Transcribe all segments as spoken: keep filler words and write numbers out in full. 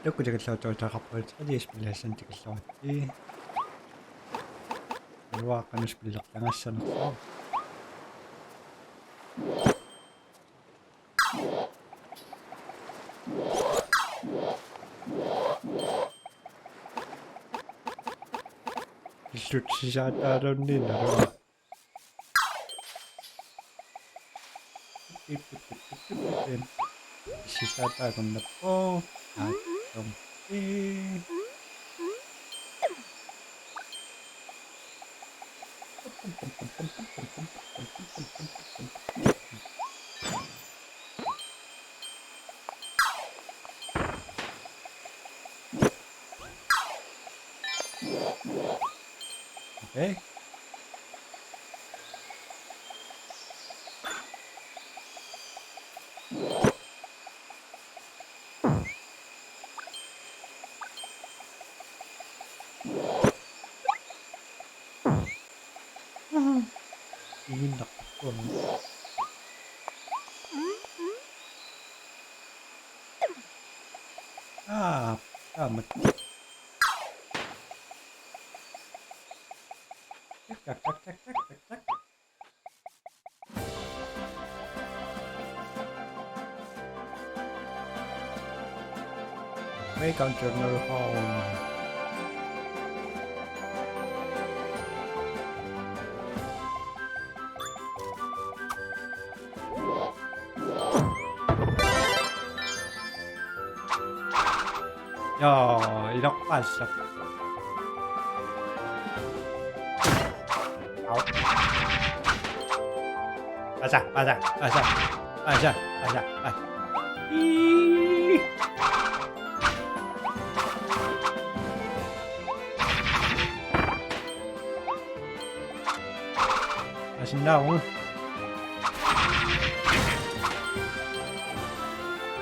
Takutikilluartuutaqarpugut, alias pilaassan tikilluaritsi. Uanga qanoq spillertagassanersoq. Illutsisaataalunni naluara. Sisataakunnappoq. Aattormi. Okay. Iginnarpakkuami. Aa, taamak. Tak, tak, tak. Welcome to another home. Joo, iloqqaassaaq. Au. Pasa, pasa, pasa. Pasa, pasa, pasa. Ii. Asinnaavoq.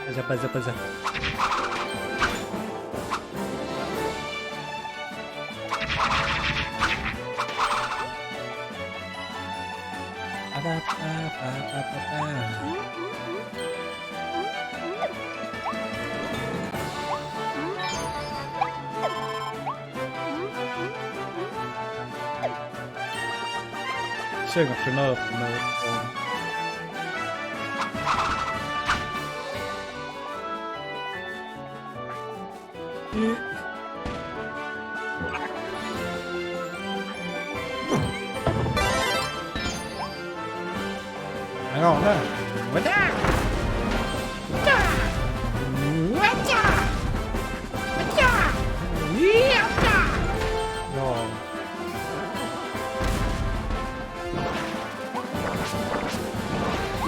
Pasa, pasa, pasa. Apa, apa, apa, apa, apa. Sikkut, sikkut. Hang on, no. What's up? What's up? What's up? What's up? Yeah, what's up? No.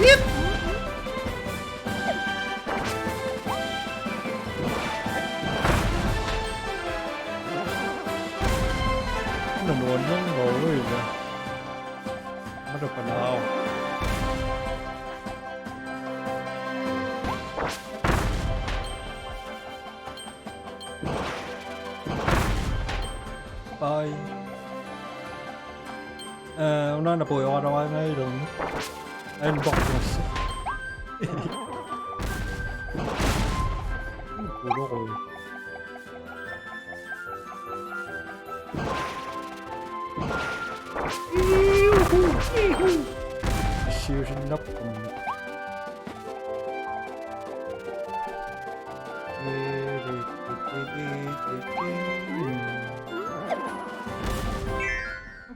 Yep. No, no, no, no, wait. What a banal. Bye. Eh, una na puiuaraluarngaluarluni. Ain bokkos. Ulorui. Iuhu, iuhu. Assiusinnarput.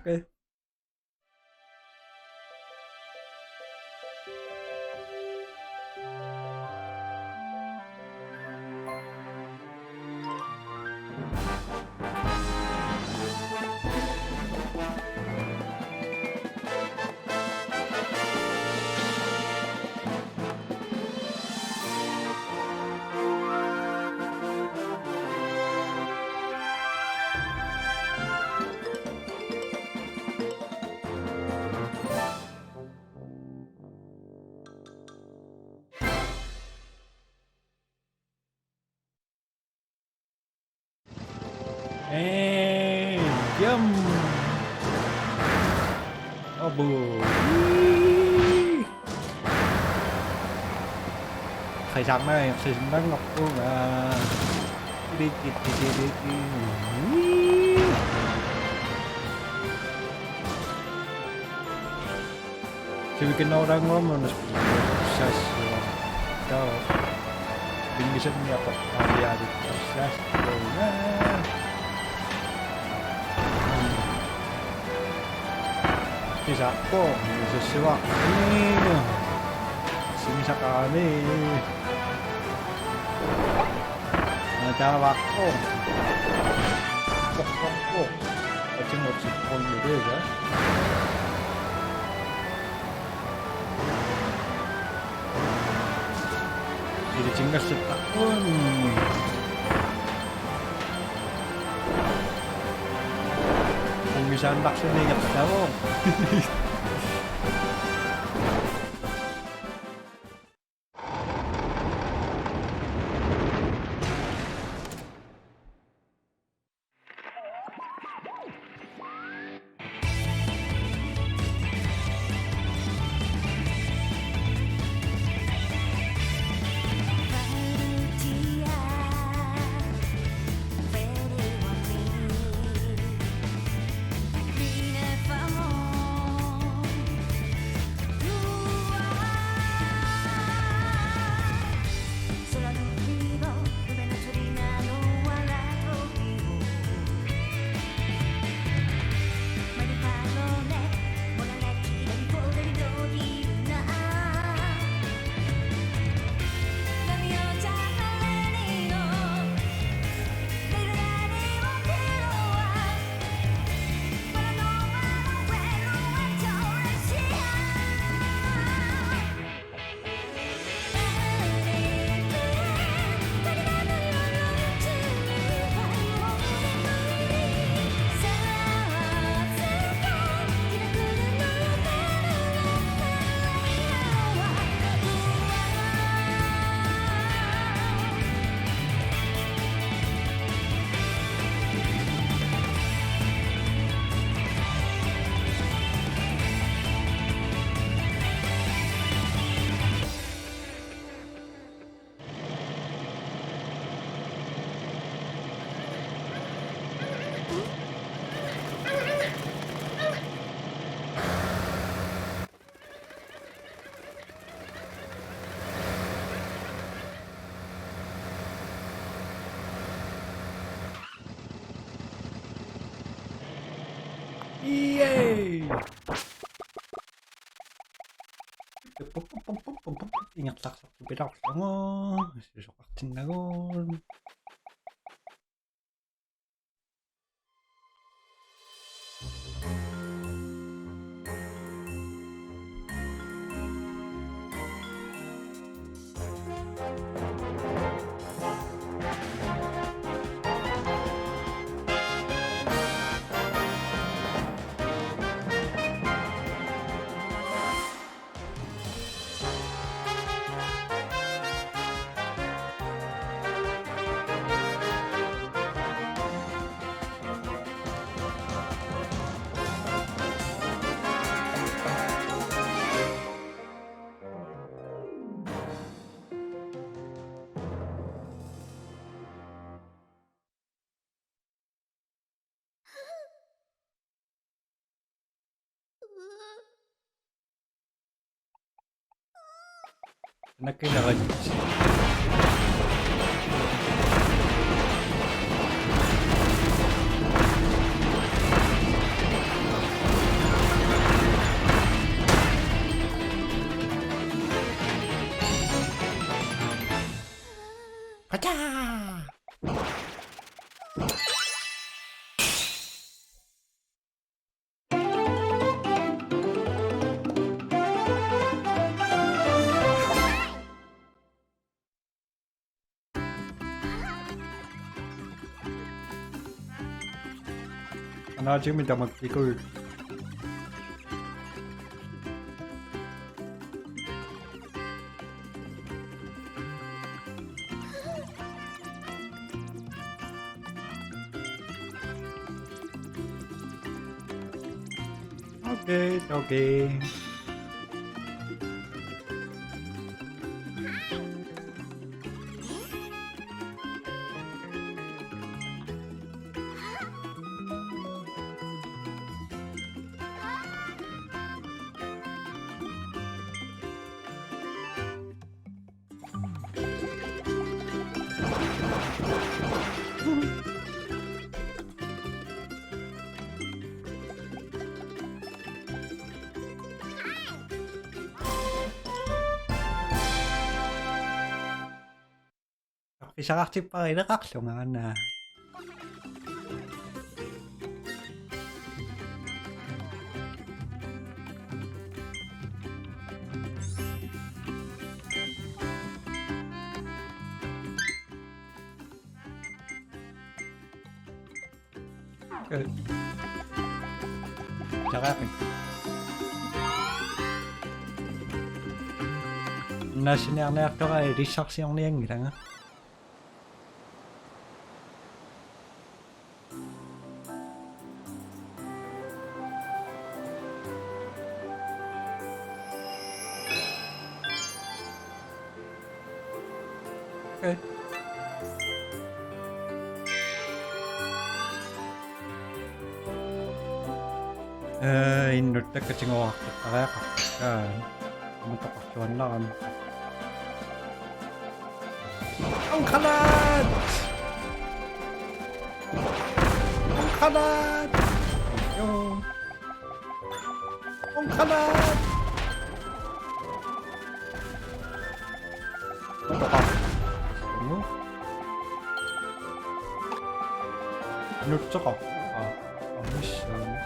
Okay. Hey, yum. Abu. Qisaarnanga, qisaarnanga. Sivikinoraanguamma saassuaq. Taava. Pinngisanniaqartariaarikkassaassua. Pisappo, pisassavara. Sinisaqarami. Taavakko. Kokkorpo. Atimut sippunniuga. Ilitingassappa. Ungisaanni taksuniingertavo. Yay! Ingerlaqqippilaarlugu. Sisoqartinnagu. Nakilagit. Pacha! Anaatigummi tamakkua. Okay, okay. Arfisagartippara ileqarlunga aana. Good. Tarapi. Nassiniarniartora ilissarsiornianngilanga. Okay. Ee, innuttakkatigoorartariaqarpakka. Amataqartuannarami. Ungqanat! Ungqanat! Joo. Ungqanat! What the fuck? Nutsoqarpoq. Aa, aa, missaani.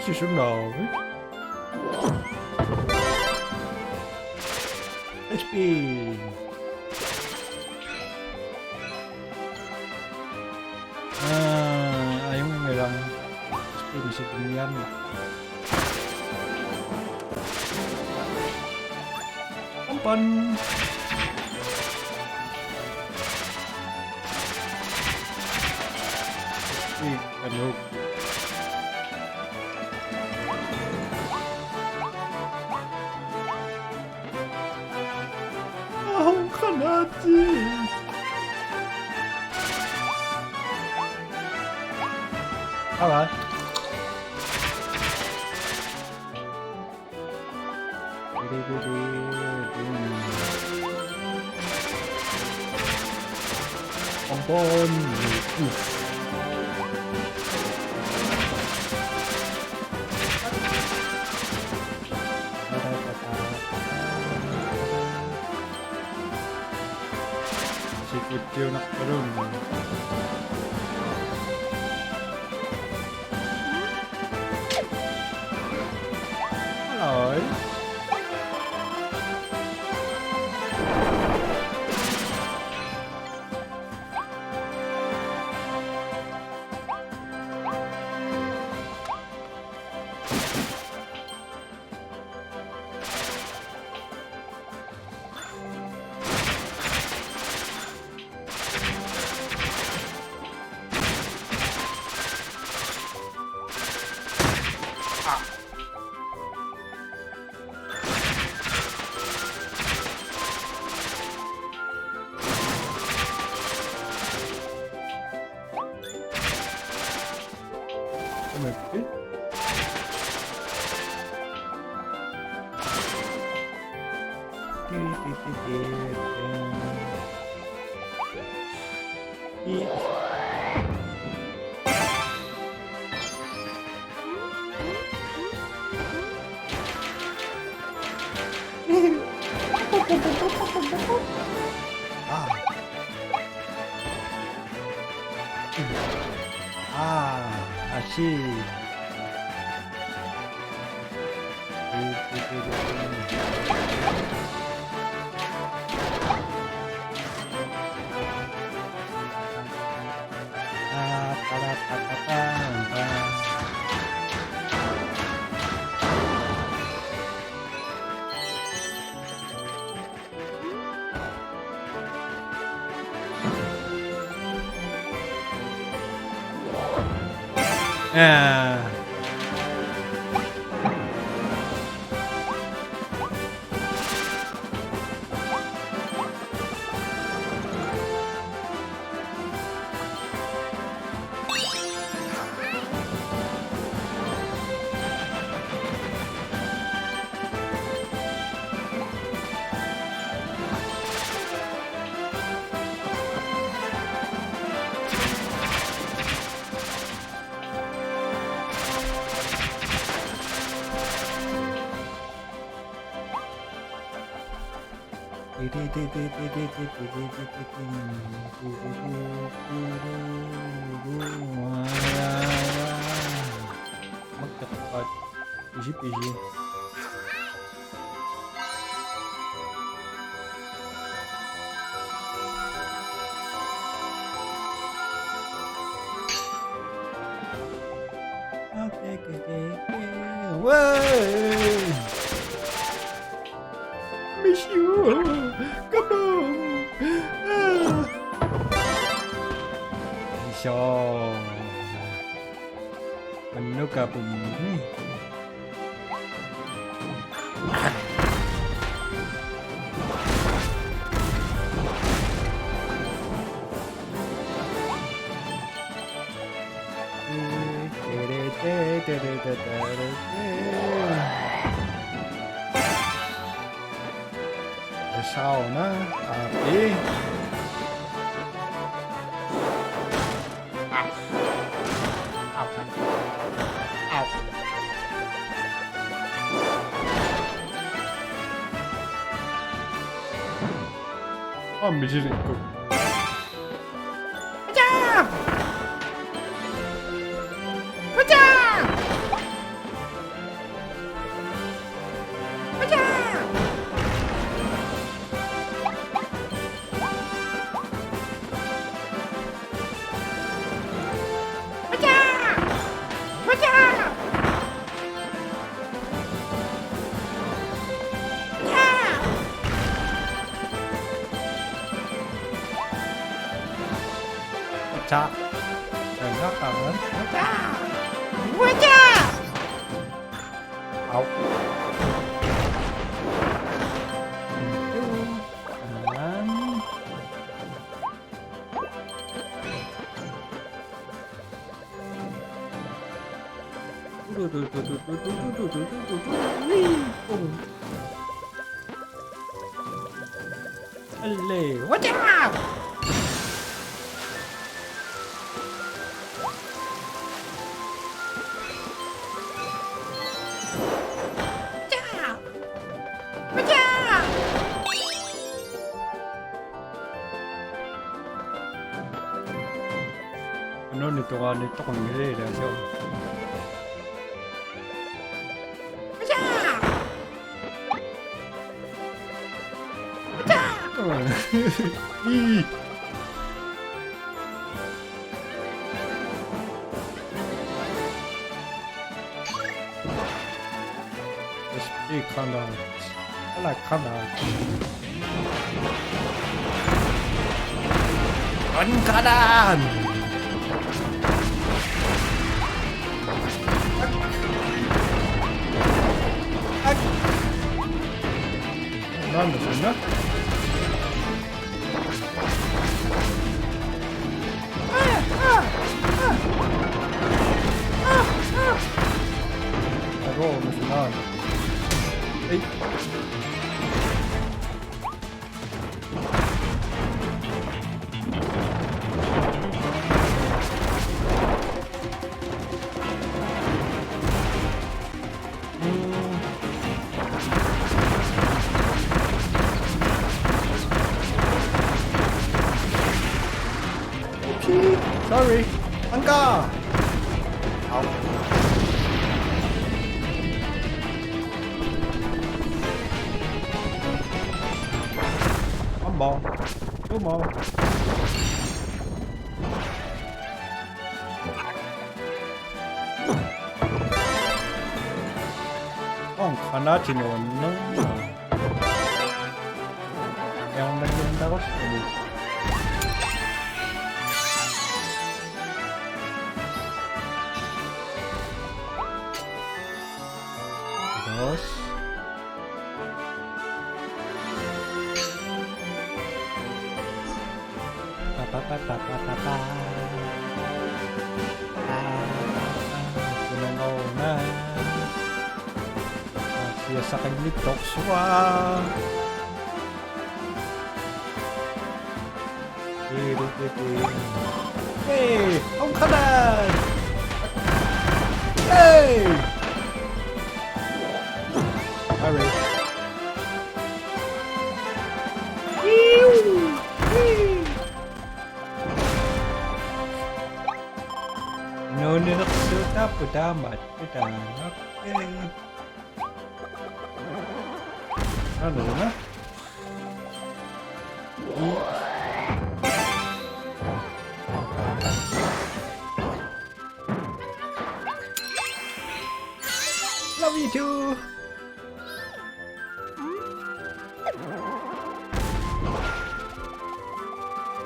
Sisunaavi. H P. Aa, ajunngilaq. H P-mik sipinngiarna. Pam, pam. Ih, kan hukki. Aa, ungqanati. Hello. Bonbon. Sikuttiunarpalunni. Hello. Come qui? Ah. Ah, I see. Makkeqqaat. Pisi, pisi. Okay, okay, okay, okay. Whoa! Miss you. Come on. Ah. Miss you. Mannu kapummi. Sauna api. Au. Au. Au. Oh, misilikku. Pacha! Pacha! Pacha! Pacha! Pacha! Pacha! Pacha! Pacha! Au. Aman. Alle, watch out! Watch out! Watch out! Anoni tuani toqanngilaa sio. Ii. Let's be kind of. I like kind of. Run, Kanan! Nanda, sino? Ako, national. Hey. Oopsie. Sorry. Anka. Au. One more. Two more. Oh, kanati no, no. Yang lagi yang terus ini. Terus. Papapapapapa. Ah, ah, ah, ah, ah. Ah, siya sa kanya, Tokswa. Hey, ang kanan! Hey! Sorry. Nuunnilersuutaappu taamaattoq taanna. Ee. Aana. Love you too.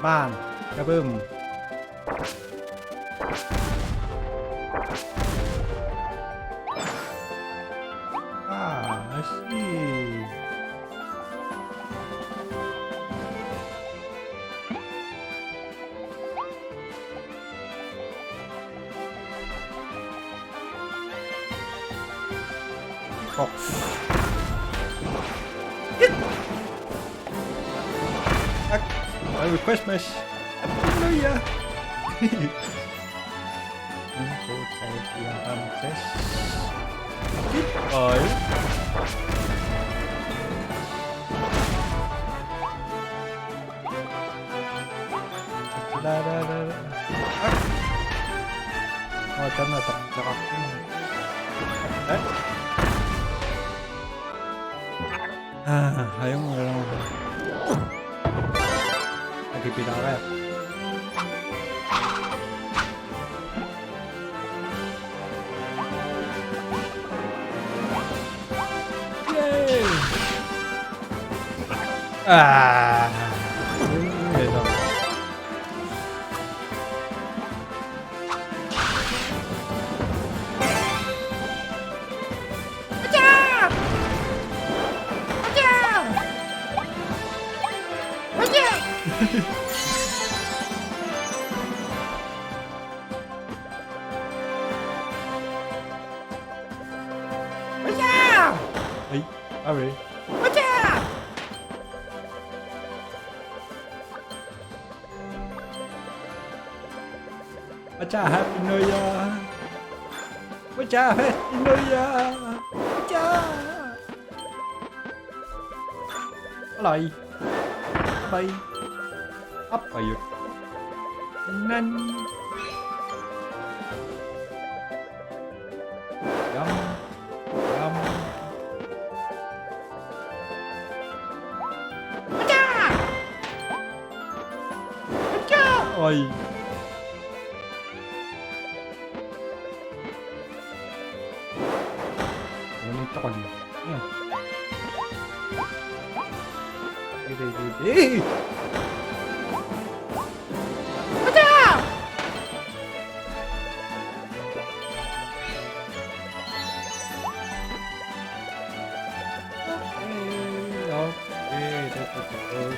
Man, kaboom. Ah, I see. Oh. Ak. Merry Christmas. Happy New Year. En, to, tre, fire, fem, seks. Goodbye. Laa, laa, laa, laa. Ah. Aa, taanna taqqutaqarpunga. Ee? Aa, ajunngilaq. Akipilaaria. Yay! Ah. Ai, awe. Acha, Happy New Year. Acha, Happy New Year. Acha. Alai. Apai. Apayut. Nan. Yum. Yum. Acha! Acha! Oi. Ini tak lagi. Hmm. Ini, ini, ini. Acha!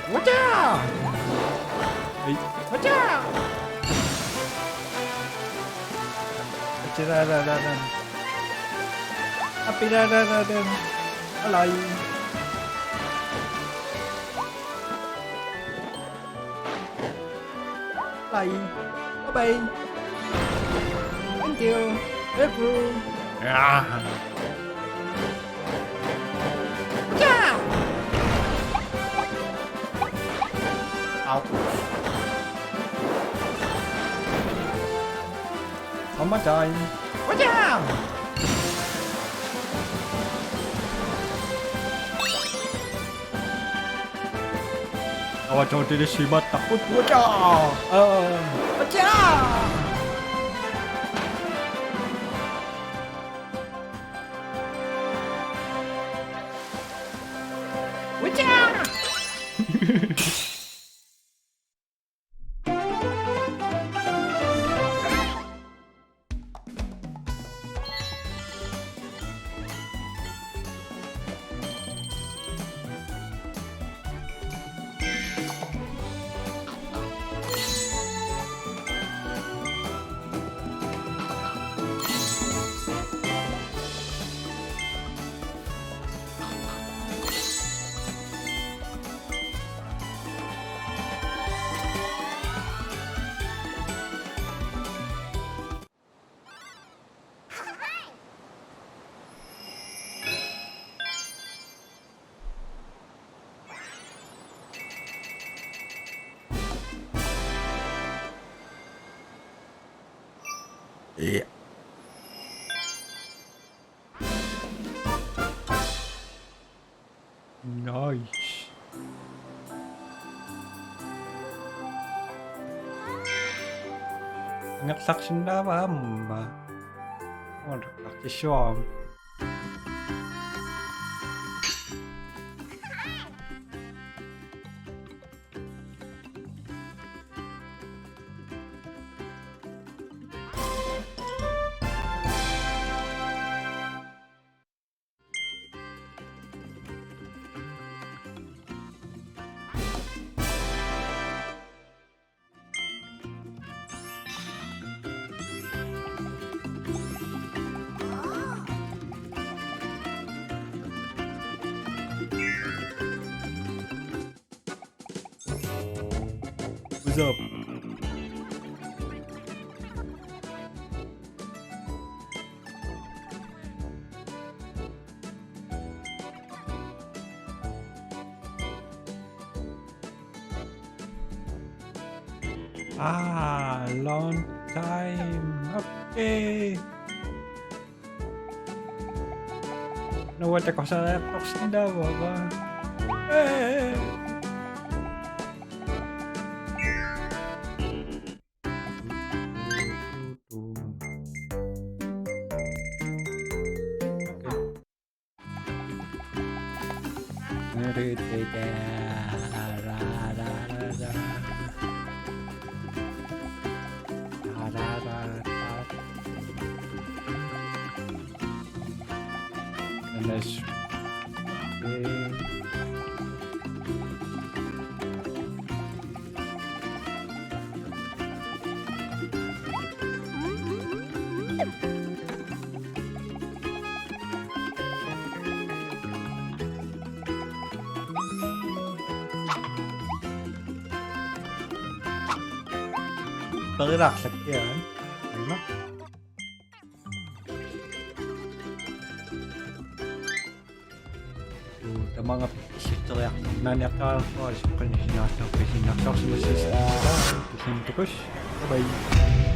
Watch out! Hey, watch out! Watch out, out, out, out. Up it, out, out, out, out. Hello. Bye. Bye-bye. Thank you. Help you. Ah. Yeah. Ow. One more time. Watch out! Awa, totally shimatta. Watch out! Uh, watch out! Watch out! Ja. Nice. Angerlarsinnaavara aamma. Uanaqartissuarama. What's up? Ah, long time. Okay. Nuua takorsariartorsinnaavara. Ee. And that's Perilaarlakkiaan. Ima. Uu, tamaanga pissutteriartornaaniartariaqarpara, soqqani sinaartorpisinnartorsimassaaq. Tusind tukus. Bye bye.